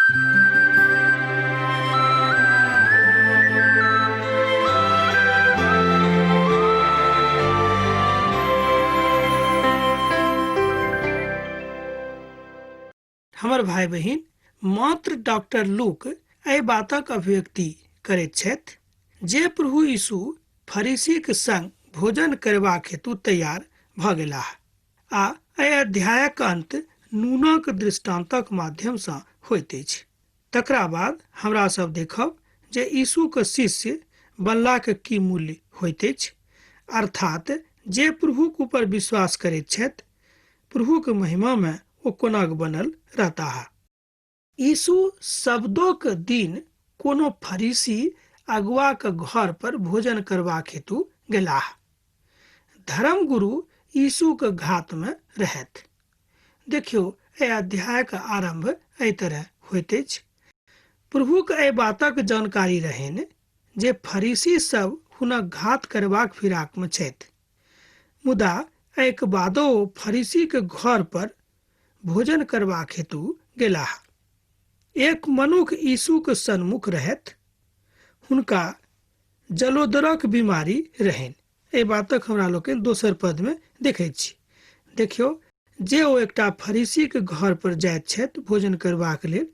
हमर भाई बहिन, मात्र डॉक्टर लूक एहि बातक अभिव्यक्ति करैत छथि जे प्रभु यीशु फरीसीक संग भोजन करबाक हेतु तैयार भऽ गेलाह आ एहि अध्यायक अंत नूनक दृष्टान्तक माध्यम सँ होइत अछि। तकरा बाद हमरा सब देखब जे यीशुक शिष्य बनलाक की मूल्य होइत अछि, अर्थात जे प्रभुक ऊपर विश्वास करैत छथि, प्रभुक महिमा मे ओ कोनाक बनल रहताह। यीशु शब्दोक दिन कोनो फरीसी अगुआक घर पर भोजन करबाक हेतु गेलाह। धर्मगुरु यीशुक घात मे रहथि। देखियौ, एहि अध्यायक आरंभ एहि तरह होइत अछि। प्रभुक एहि बातक जानकारी रहनि जे फरीसी सब हुनक घात करबाक फिराक मे छथि। मुदा एहिक बादो ओ फरीसीक घर पर भोजन करबाक हेतु गेलाह। एक मनुख यीशुक सन्मुख रहथि। हुनका जलोदरक बीमारी रहनि। एहि बातक हमरा लोकनि दोसर पद मे देखैत छी। देखियौ जे ओ एकटा फरीसीक घर पर जाइत छथि भोजन करबाक लेल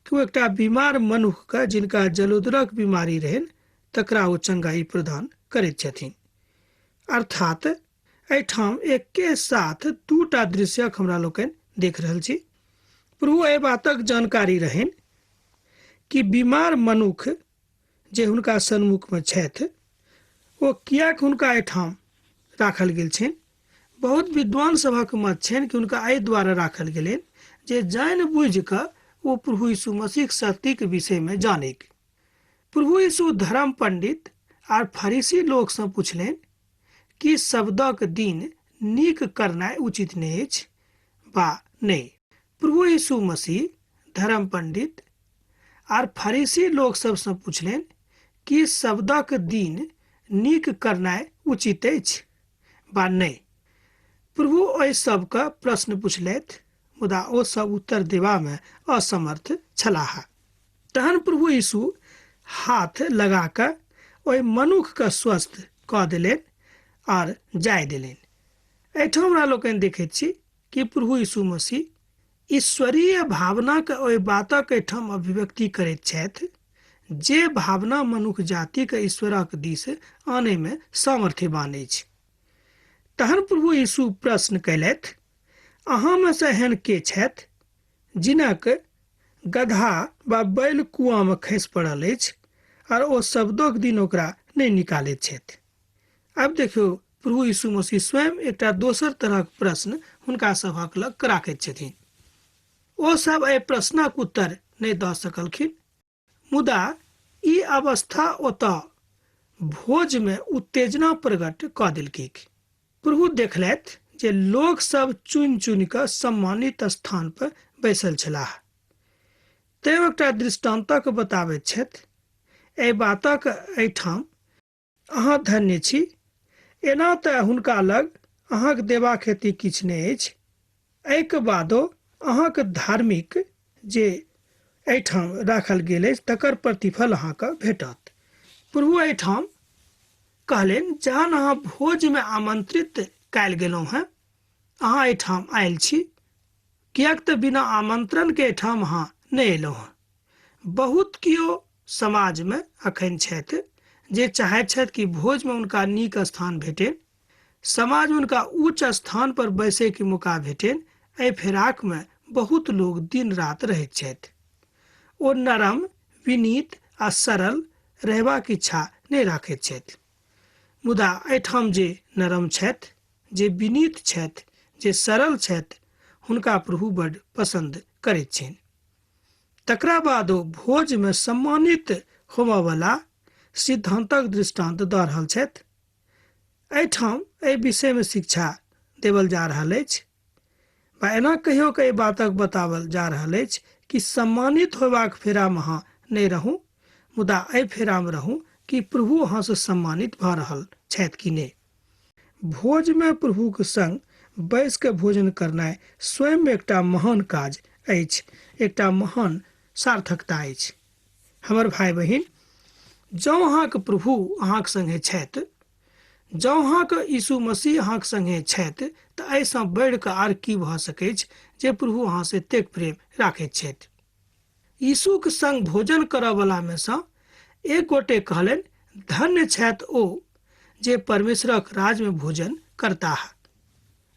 कि ओ एकटा बीमार मनुख के जिनका जलोदरक बीमारी रहनि तकरा ओ चंगाई प्रदान करैत छथिन। अर्थात एहिठाम एके साथ दूटा दृश्यक हमरा लोकनि देख रहल छी। प्रभु एहि बातक जानकारी रहनि कि बीमार मनुख जे हुनका सन्मुख में छथि ओ किएक हुनका एहिठाम राखल गेल छनि। बहुत विद्वान सभक मत छनि कि हुनका एहि द्वारा राखल गेलनि जे जानि बुझि कऽ ओ प्रभु यीशु मसीहक शक्तिक विषय में जानैक। प्रभु यीशु धर्म पंडित आर फरीसी लोक सँ पुछलनि कि शब्दक दिन नीक करनाइ उचित नहि अछि बा नहि। प्रभु यीशु मसीह धर्म पंडित आर फरीसी लोक सब सँ पुछलनि कि शब्दक दिन नीक करनाइ उचित अछि बा नहि। प्रभु ओहि सबके प्रश्न पुछलथि, मुदा ओ सब उत्तर देबा में असमर्थ छलाह। तहन प्रभु यीशु हाथ लगा कऽ ओहि मनुख के स्वस्थ कऽ देलनि आर जाय देलनि। एहिठाम हमरा लोकनि देखैत छी कि प्रभु यीशु मसीह ईश्वरीय भावनाक ओहि बातक एहिठाम अभिव्यक्ति करैत छथि जे भावना मनुख जातिक ईश्वरक दिस आनयमे में सामर्थ्यवान अछि। तहन प्रभु यीशु प्रश्न कयलथि, अहाँमे सँ एहन के छथि जिनक गदहा वा बैल कुआँमे खसि पड़ल अछि आर ओ शब्दक दिन ओकरा नहि निकालैत छथि? आब देखियौ, प्रभु यीशु मसीह स्वयं एकटा दोसर तरहक प्रश्न हुनका सभक लग राखैत छथिन। ओ सब एहि प्रश्नक उत्तर नहि दऽ सकलखिन, मुदा ई अवस्था ओतऽ भोजमे उत्तेजना प्रकट कऽ देलकैक। प्रभु देखलथि जे लोक सब चुनि-चुनि कऽ सम्मानित स्थान पर बैसल छलाह। तैं एकटा दृष्टान्तक बताबैत छथि, एहि बातक एहिठाम अहाँ धन्य छी। एना तऽ हुनका लग अहाँक देबाक हेतु किछु नहि अछि। एहिके बादो अहाँक धार्मिक जे एहिठाम राखल गेल अछि तकर प्रतिफल अहाँके भेटत। प्रभु एहिठाम कहलनि, जहन अहाँ भोजमे आमंत्रित कयल गेलहुँ हेँ, अहाँ एहिठाम आयल छी, किएक तऽ बिना आमंत्रणके एहिठाम अहाँ नहि अयलहुँ हेँ। बहुत केओ समाजमे अखन छथि जे चाहैत छथि कि भोजमे हुनका नीक स्थान भेटनि, समाजमे हुनका उच्च स्थान पर बैसैके मौका भेटनि। एहि फेराकमे बहुत लोग दिन राति रहैत छथि। ओ नरम, विनीत आ सरल रहबाक इच्छा नहि राखैत छथि। मुदा एहिठाम जे नरम छथि, जे विनीत छथि, जे सरल छथि, हुनका प्रभु बड्ड पसंद करैत छनि। तकरा बाद ओ भोजमे सम्मानित होमऽवला सिद्धान्तक दृष्टान्त दऽ रहल छथि। एहिठाम एहि विषयमे शिक्षा देवल जा रहल अछि वा एना कहियो के एहि बातक बतावल जा रहल अछि कि सम्मानित होयबाक फेरामे अहाँ नहि रहू, मुदा एहि फेरामे रहू कि प्रभु अहाँसँ सम्मानित भऽ रहल छथि कि नहि। भोजमे प्रभुक संग बैस कऽ भोजन करनाइ स्वयं एकटा महान काज अछि, एकटा महान सार्थकता अछि। हमर भाय बहिन, जँ अहाँके प्रभु अहाँके संगे छथि, जँ अहाँके यीशु मसीह अहाँके संगे छथि, तऽ एहिसँ बढ़ि कऽ आर की भऽ सकैछ जे प्रभु अहाँसँ एतेक प्रेम राखैत छथि। यीशुक संग भोजन करऽ मे सँ एक गोटे कहलनि, धन्य छथि ओ जे परमेश्वरक राज्यमे भोजन करताह।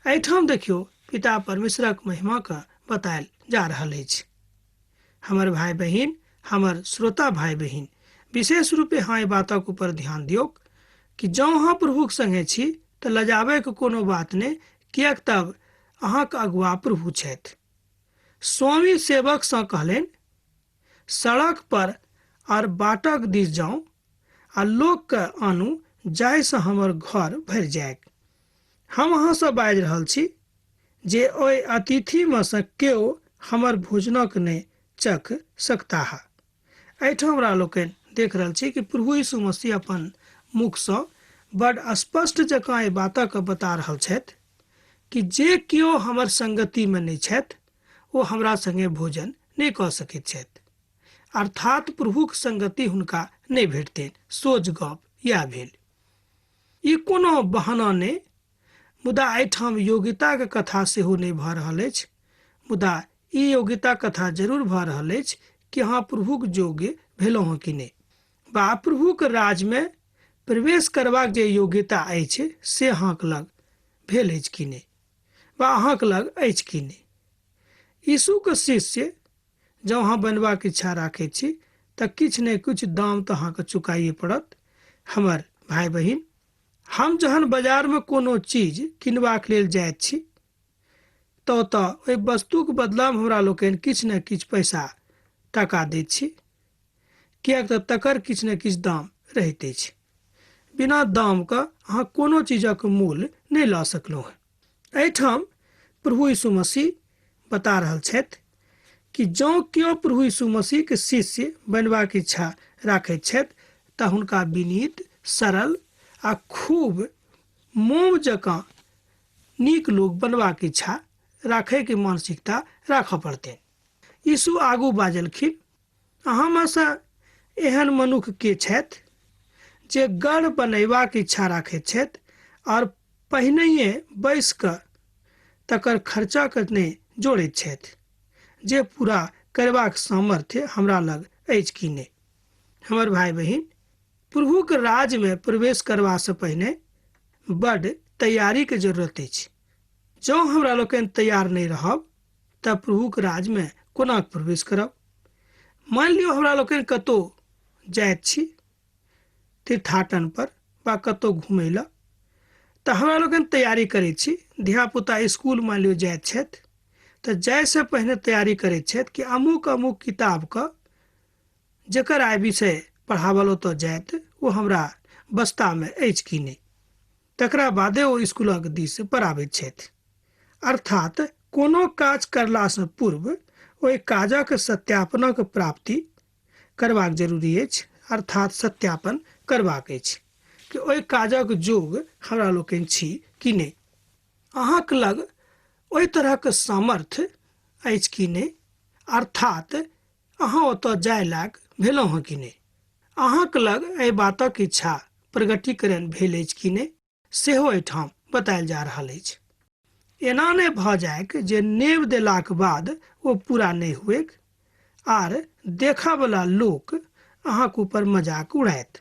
एहिठाम देखियौ पिता परमेश्वरक महिमाके बतायल जा रहल अछि। हमर भाय बहिन, हमर श्रोता भाय बहिन, विशेष रूपे अहाँ एहि बातक ऊपर ध्यान दियौक कि जँ अहाँ प्रभुक संगे छी तऽ लजाबैके कोनो बात नहि, किएक तब अहाँके अगुआ प्रभु छथि। स्वामी सेवकसँ कहलनि, सड़क पर आर बाटक दिस जाउ आ लोकके आनू जाहिसँ हमर घर भरि जायक। हम अहाँसँ बाजि रहल छी जे ओहि अतिथिमे सँ केओ हमर भोजनक नहि चख सकताह। एहिठाम हमरा लोकनि देख रहल छी कि प्रभु यीशु मसीह अपन मुखसँ बड स्पष्ट जकाँ एहि बातक बता रहल छथि कि जे केओ हमर संगतिमे नहि छथि ओ हमरा संगे भोजन नहि कऽ सकैत छथि। अर्थात प्रभुक संगति हुनका नहि भेटतनि। सोझ गप इएह भेल। ई कोनो बहाना नहि, मुदा एहिठाम योग्यताक कथा सेहो नहि भऽ रहल अछि, मुदा ई योग्यता कथा जरूर भऽ रहल अछि कि अहाँ प्रभुक योग्य भेलहुँ हँ कि नहि, वा प्रभुक राजमे प्रवेश करबाक जे योग्यता अछि से अहाँक लग भेल अछि कि नहि, वा अहाँक लग अछि कि नहि। यीशुक शिष्य जँ अहाँ बनबाक इच्छा राखैत छी तऽ किछु ने किछु दाम तऽ अहाँके चुकाइए पड़त। हमर भाय बहिन, हम जहन बाजारमे कोनो चीज किनबाक लेल जाइत छी तऽ ओतऽ ओहि वस्तुक बदलामे हमरा लोकनि किछु ने किछु पैसा टाका दैत छी, किएक तऽ तकर किछु ने किछु दाम रहैत अछि। बिना दामके अहाँ कोनो चीजक मूल्य नहि लऽ सकलहुँ हँ। एहिठाम प्रभु यीशु मसीह बता रहल छथि कि जँ केओ प्रभु यीशु मसीहके शिष्य बनबाक इच्छा राखैत छथि तऽ हुनका विनीत, सरल आ खूब मोम जकाँ नीक लोक बनबाक इच्छा राखैके मानसिकता राखऽ पड़तनि। यीशु आगू बाजलखिन, अहाँमे सँ एहन मनुख के छथि जे गढ़ बनयबाक इच्छा राखैत छथि आओर पहिनहिए बैसि कऽ तकर खर्चाके नहि जोड़ैत छथि जे पूरा करबाक सामर्थ्य हमरा लग अछि कि नहि। हमर भाय बहिन, प्रभुक राज्यमे प्रवेश करबासँ पहिने बड्ड तैयारीके जरूरत अछि। जँ हमरा लोकनि तैयार नहि रहब तऽ प्रभुक राज्यमे कोना प्रवेश करब? मानि लियौ हमरा लोकनि कतहु जाइत छी तीर्थाटन पर वा कतहु घुमय लए, तऽ हमरा लोकनि तैयारी करै छी। धियापुता इसकुल मानि लियौ जाइत छथि तऽ जाइसँ पहिने तैयारी करैत छथि कि अमुक अमुक किताबके जकर आइ विषय पढ़ावल ओतऽ जायत ओ हमरा बस्तामे अछि कि नहि, तकरा बादे ओ इसकुलक दिस पढ़ाबैत छथि। अर्थात कोनो काज करलासँ पूर्व ओहि काजक सत्यापनक प्राप्ति करबाक जरूरी अछि, अर्थात सत्यापन करबाक अछि कि ओहि काजक जोग हमरा लोकनि छी कि नहि, अहाँक लग ओहि तरहक सामर्थ्य अछि कि नहि, अर्थात अहाँ ओतऽ जाय लायक भेलहुँ हँ कि नहि, अहाँक लग एहि बातक इच्छा प्रगटीकरण भेल अछि कि नहि, सेहो एहिठाम बतायल जा रहल अछि। एना नहि भऽ जाइक जे नेव देलाक बाद ओ पूरा नहि हुएक आर देखऽवला लोक अहाँक ऊपर मजाक उड़ायत।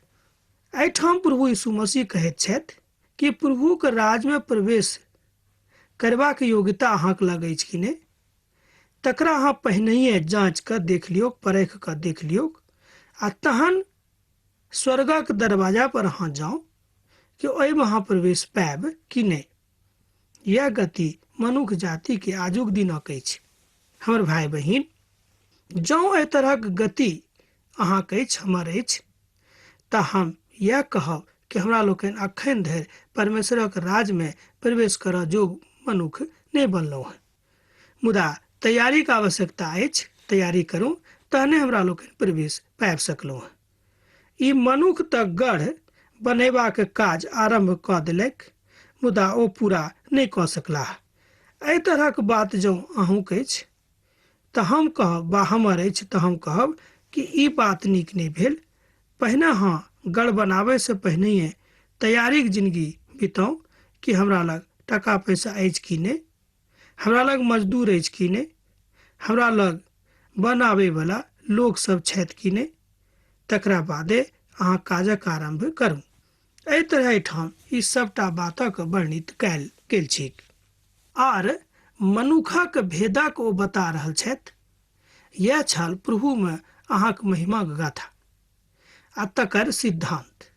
एहिठाम प्रभु यीशु मसीह कहैत छथि कि प्रभुक राजमे प्रवेश करबाक योग्यता अहाँक लग अछि कि नहि, तकरा अहाँ पहिनहिए जाँच कऽ देख लियौक, परख कऽ देख लियौक आ तहन स्वर्गक दरवाजा पर अहाँ जाउ कि ओहिमे अहाँ प्रवेश पायब कि नहि। यह गति मनुख जाति के आजुक दिनक अछि। हमर भाय बहिन, जँ एहि तरहक गति अहाँक अछि, हमर अछि, तऽ हम यह कहब कि हमरा लोकनि अखन धरि परमेश्वरक राज्यमे प्रवेश करऽ जोग मनुख नहि बनलहुँ हँ। मुदा तैयारीके आवश्यकता अछि, तैयारी करू तहने हमरा लोकनि प्रवेश पाबि सकलहुँ हँ। ई मनुख तऽ गढ़ बनेबाक काज आरम्भ कऽ देलक, मुदा ओ पूरा नहि कऽ सकलाह। एहि तरहक बात जँ अहूँक अछि तऽ हम कहब वा हमर अछि तऽ हम कहब कि ई बात नीक नहि भेल। पहिने अहाँ गड़बनाबयसँ पहिनहिए तैयारीक जिनगी बिताउ कि हमरा लग टाका पैसा अछि कि नहि, हमरा लग मजदूर अछि कि नहि, हमरा लग बनाबयवला लोक सब छथि कि नहि, तकरा बादे अहाँ काजक आरम्भ करू। एहि तरह एहिठाम ई सबटा बातक वर्णित कयल गेल छैक। आर मनुखक भेदक ओ बता रहल छथि। यैह छल प्रभुमे अहाँक महिमाक गाथा आ तकर सिद्धान्त।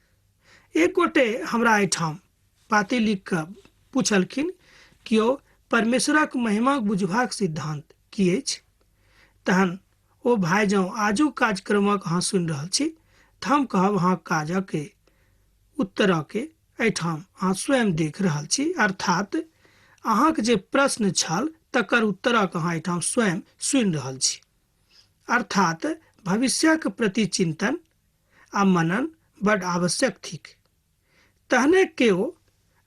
एक गोटे हमरा एहिठाम पाती लिख कऽ पुछलखिन कि यौ परमेश्वरक महिमाक बुझबाक सिद्धान्त की अछि? तहन ओ भाय जँ आजुक कार्यक्रमक अहाँ सुनि रहल छी तऽ हम कहब अहाँक काजक उत्तरके एहिठाम अहाँ स्वयं देख रहल छी, अर्थात अहाँक जे प्रश्न छल तकर उत्तरक अहाँ एहिठाम स्वयं सुनि रहल छी। अर्थात भविष्यक प्रति चिंतन आ मनन बड आवश्यक थिक, तहने केओ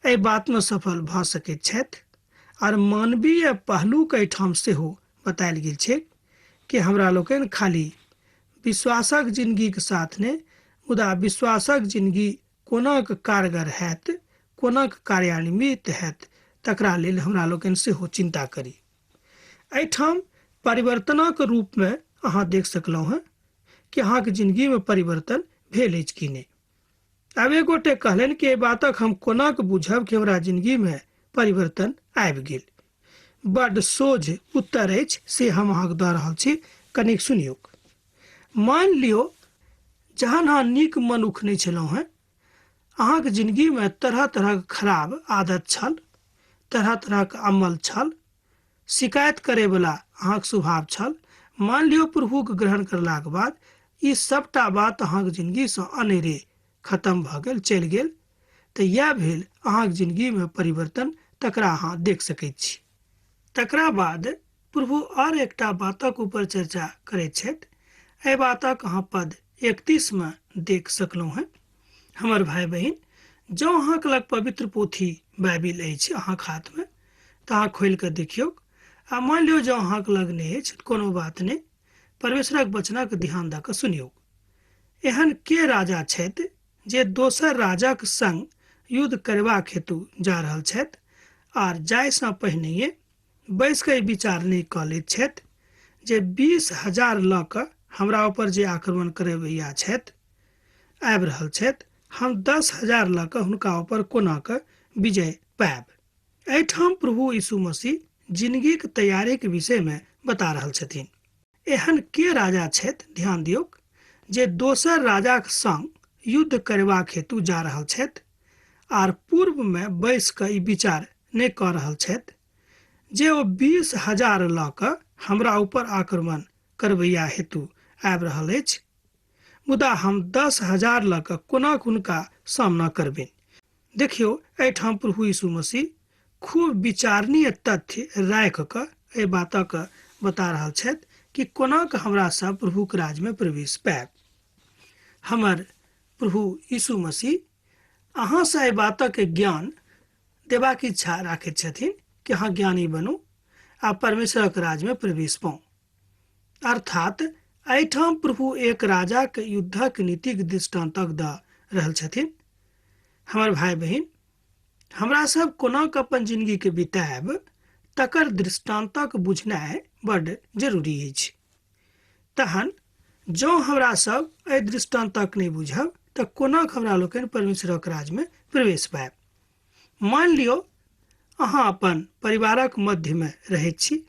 एहि बातमे सफल भऽ सकैत छथि। आर मानवीय पहलूक एहिठाम सेहो बतायल गेल छै कि हमरा लोकनि खाली विश्वासक जिनगीक साथ नहि, मुदा विश्वासक जिनगी कोनाक कारगर हैत, कोनाक कार्यान्वित हैत, तकरा लेल हमरा लोकनि सेहो चिन्ता करी। एहिठाम परिवर्तनक रूपमे अहाँ देख सकलहुँ हेँ कि अहाँके जिनगीमे परिवर्तन भेल अछि कि नहि। आब एक गोटे कहलनि कि एहि बातक हम कोनाक बुझब कि हमरा जिनगीमे परिवर्तन आबि गेल। बड्ड सोझ उत्तर अछि से हम अहाँके दऽ रहल छी, कनिक सुनियौक। मानि लियौ जहन अहाँ नीक मनुख नहि छलहुँ हेँ, अहाँके जिनगीमे तरह तरहक खराब आदत छल, तरह तरहक अमल छल, शिकायत करैवला अहाँक स्वभाव छल। मान लियौ प्रभुके ग्रहण करलाक बाद ई सबटा बात अहाँक जिनगीसँ अनेरे खत्म भऽ गेल, चलि गेल, तऽ इएह भेल अहाँक जिनगीमे परिवर्तन, तकरा अहाँ देख सकैत छी। तकरा बाद प्रभु आर एकटा बातक ऊपर चर्चा करैत छथि। एहि बातक अहाँ पद 31 मे देख सकलहुँ हेँ। हमर भाय बहिन, जँ अहाँक लग पवित्र पोथी बाइबिल अछि अहाँक हाथमे तऽ अहाँ खोलि कऽ देखियौक, आ मानि लियौ जँ अहाँक लग नहि अछि कोनो बात नहि, परमेश्वरक वचनक ध्यान दऽ कऽ सुनियौक। एहन के राजा छथि जे दोसर राजाक संग युद्ध करबाक हेतु जा रहल छथि आर जायसँ पहिनहिए बैस कऽ ई विचार नहि कऽ लैत छथि जे 20,000 लऽ कऽ हमरा ऊपर जे आक्रमण करैवैया छथि आबि रहल छथि, हम 10,000 लऽ कऽ हुनका ऊपर कोना कऽ विजय पायब। एहिठाम प्रभु यीशु मसीह जिनगीक तैयारीक विषयमे बता रहल छथिन। एहन के राजा छथि, ध्यान दियौक, जे दोसर राजाक संग युद्ध करबाक हेतु जा रहल छथि आर पूर्वमे बैस कऽ ई विचार नहि कऽ रहल छथि जे ओ 20,000 लऽ कऽ हमरा ऊपर आक्रमण करबैया हेतु आबि रहल अछि, मुदा हम 10,000 लऽ कऽ कोना हुनका सामना करबनि। देखियौ, एहिठाम प्रभु यीशु मसीह खूब विचारणीय तथ्य राखि कऽ एहि बातक बता रहल छथि कि कोना कऽ हमरा सब प्रभुक राज्यमे प्रवेश पायब। हमर प्रभु यीशु मसीह अहाँसँ एहि बातक ज्ञान देबाक इच्छा राखैत छथिन कि अहाँ ज्ञानी बनू आ परमेश्वरक राज्यमे प्रवेश पाउ। अर्थात एहिठाम प्रभु एक राजाक युद्धक नीतिक दृष्टान्तक दऽ रहल छथिन। हमर भाय बहिन, हमरा सब कोना कऽ अपन जिनगीके बितायब तकर दृष्टान्तक बुझनाइ बड्ड जरूरी अछि। तहन जँ हमरा सब एहि दृष्टान्तक नहि बुझब तऽ कोना कऽ हमरा लोकनि परमेश्वरक राज्यमे प्रवेश पायब। मानि लियौ अहाँ अपन परिवारक मध्यमे रहैत छी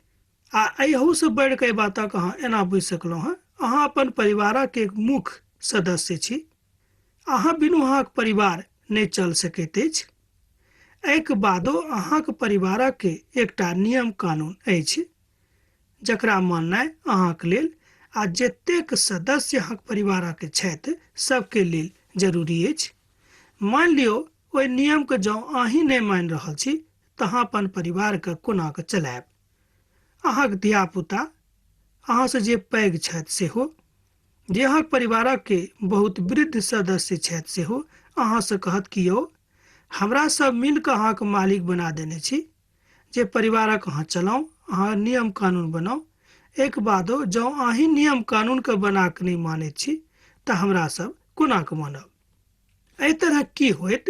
आ एहूसँ बढ़ि कऽ एहि बातक अहाँ एना बुझि सकलहुँ हेँ, अहाँ अपन परिवारक एक मुख्य सदस्य छी, अहाँ बिनु अहाँक परिवार नहि चल सकैत अछि। एहिके बादो अहाँक परिवारक एकटा नियम कानून अछि जकरा माननाइ अहाँक लेल आ जतेक सदस्य अहाँक परिवारक छथि सबके लेल जरूरी अछि। मानि लियौ ओहि नियमके जँ अहीं नहि मानि रहल छी तऽ अहाँ अपन परिवारके कोना कऽ चलायब। अहाँक धियापुता अहाँसँ जे पैघ छथि सेहो, जे अहाँक परिवारक के बहुत वृद्ध सदस्य छथि सेहो अहाँसँ कहत कि यौ हमरा सब मिल कऽ अहाँके मालिक बना देने छी जे परिवारक अहाँ चलाउ, अहाँ नियम कानून बनाउ, एक बादो जँ अहीं नियम कानूनके बना कऽ नहि मानैत छी तऽ हमरा सब कोना कऽ मानब? एहि तरह की होयत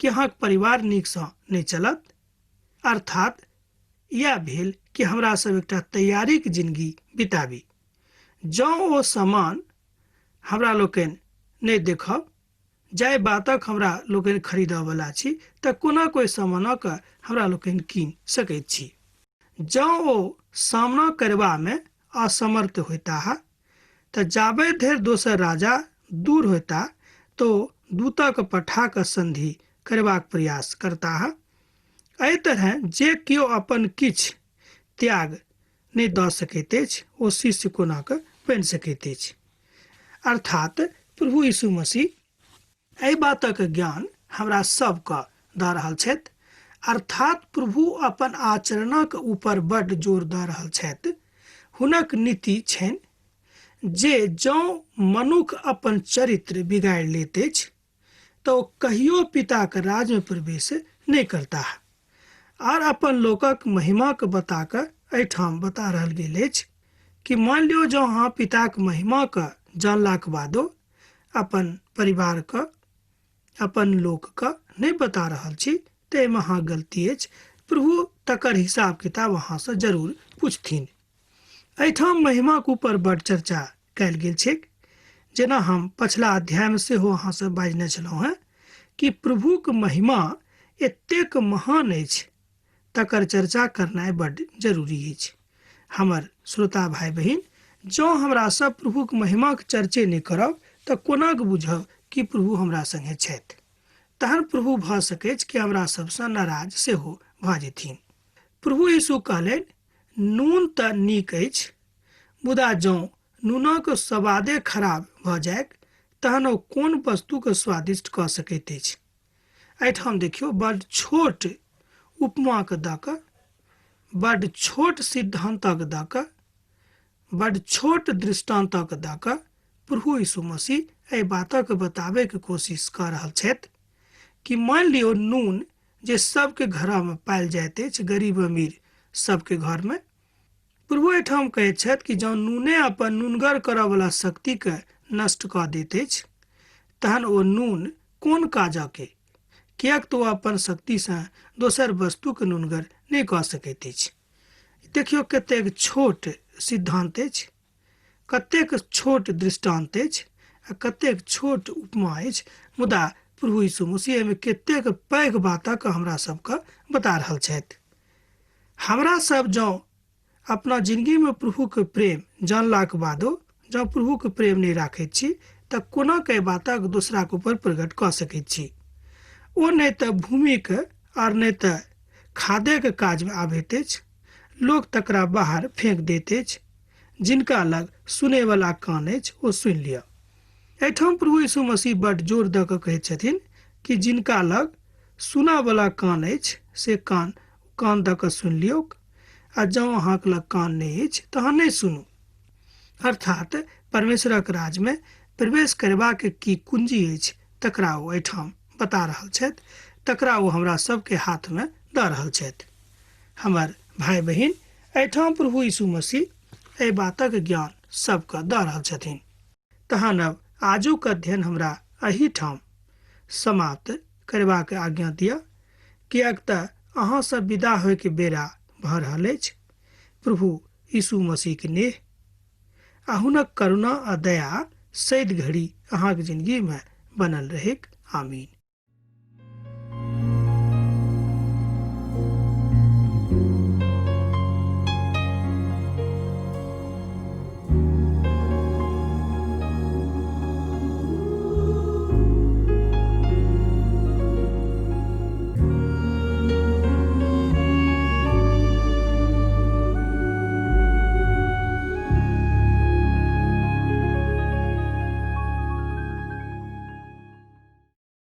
कि अहाँक परिवार नीकसँ नहि चलत। अर्थात इएह भेल कि हमरा सब एकटा तैयारीक जिनगी बिताबी। जँ ओ सामान हमरा लोकनि नहि देखब, जाहि बातक हमरा लोकनि खरीदऽवला छी, तऽ कोना कोइ सामानक हमरा लोकनि कीन सकैत छी? जँ ओ सामना करबामे असमर्थ होयताह तऽ जाबे धरि दोसर राजा दूर होयताह तऽ ओ दूतक पठा कऽ सन्धि करबाक प्रयास करताह। एहि तरहेँ जे केओ अपन किछु त्याग नहि दऽ सकैत अछि ओ शिष्य कोना कऽ बनि सकैत अछि? अर्थात प्रभु यीशु मसीह एहि बातक ज्ञान हमरा सबके दऽ रहल छथि। अर्थात प्रभु अपन आचरणक ऊपर बड्ड जोर दऽ रहल छथि। हुनक नीति छनि जे जँ मनुख अपन चरित्र बिगाड़ि लैत अछि तऽ ओ कहियो पिताक राज्यमे प्रवेश नहि करताह। आर अपन लोकक महिमाके बता कऽ एहिठाम बता रहल गेल अछि कि मान लियौ जँ अहाँ पिताक महिमाके जानलाक बादो अपन परिवारके, अपन लोकके नहि बता रहल छी तऽ एहिमे अहाँक गलती अछि। प्रभु तकर हिसाब किताब अहाँसँ जरूर पुछथिन। एहिठाम महिमाक ऊपर बड्ड चर्चा कयल गेल छैक। जेना हम पछिला अध्यायमे सेहो अहाँसँ बाजने छलहुँ हेँ कि प्रभुक महिमा एतेक महान अछि तकर चर्चा करनाइ बड्ड जरूरी अछि। हमर श्रोता भाइ बहिन, जँ हमरा सब प्रभुक महिमाक चर्चे नहि करब तऽ कोना कऽ बुझब कि प्रभु हमरा संगे छथि? तहन प्रभु भऽ सकैछ कि हमरा सबसँ नाराज सेहो भऽ जेथिन। प्रभु यीशु कहलनि, नून तऽ नीक अछि, मुदा जँ नूनक स्वादे खराब भऽ जाइक तहन ओ कोन वस्तुके स्वादिष्ट कऽ सकैत अछि? एहिठाम देखियौ, बड्ड छोट उपमाके दऽ कऽ, बड्ड छोट सिद्धान्तक दऽ कऽ, बड्ड छोट दृष्टान्तक दऽ कऽ प्रभु यीशु मसीह एहि बातक बताबैके कोशिश कऽ रहल छथि कि मानि लियौ नून जे सबके घरमे पायल जाइत अछि, गरीब अमीर सबके घरमे। प्रभु एहिठाम कहैत छथि कि जँ नूने अपन नूनगर करऽवला शक्तिके नष्ट कऽ दैत अछि तहन ओ नून कोन काजके? किएक तऽ ओ अपन शक्तिसँ दोसर वस्तुके नूनगर नहि कऽ सकैत अछि। देखियौ कतेक छोट सिद्धान्त अछि, कतेक छोट दृष्टान्त अछि आ कतेक छोट उपमा अछि, मुदा प्रभु यीशु मसीह एहिमे कतेक पैघ बातक हमरा सबके बता रहल छथि। हमरा सब जँ अपना जिनगीमे प्रभुके प्रेम जानलाक बादो जँ प्रभुके प्रेम नहि राखैत छी तऽ कोना के बातक दोसराके ऊपर प्रकट कऽ सकैत छी? ओ नहि तऽ भूमिके आर नहि तऽ खादेके काजमे आबैत अछि। लोक तकरा बाहर फेंक दैत अछि। जिनका लग सुनैवला कान अछि ओ सुनि लिअ। एहिठाम प्रभु यीशु मसीह बड्ड जोर दऽ कऽ कहैत छथिन कि जिनका लग सुनऽवला कान अछि से कान कान दऽ कऽ सुनि लियौक, आ जँ अहाँक लग कान नहि अछि तऽ अहाँ नहि सुनू। अर्थात परमेश्वरक राजमे प्रवेश करबाक की कुंजी अछि तकरा ओ एहिठाम बता रहल छथि, तकरा ओ हमरा सबके हाथमे दऽ रहल छथि। हमर भाय बहिन, एहिठाम प्रभु यीशु मसीह एहि बातक ज्ञान सबके दऽ रहल छथिन। तहन अब आजुक अध्ययन हमरा एहिठाम समाप्त करबाक आज्ञा दिअ, किएक तऽ अहाँ सब विदा होइके बेरा भऽ रहल अछि। प्रभु यीशु मसीहके नेह आ हुनक करुणा आ दया सैद घड़ी अहाँके जिंदगीमे बनल रहैक। आमीन।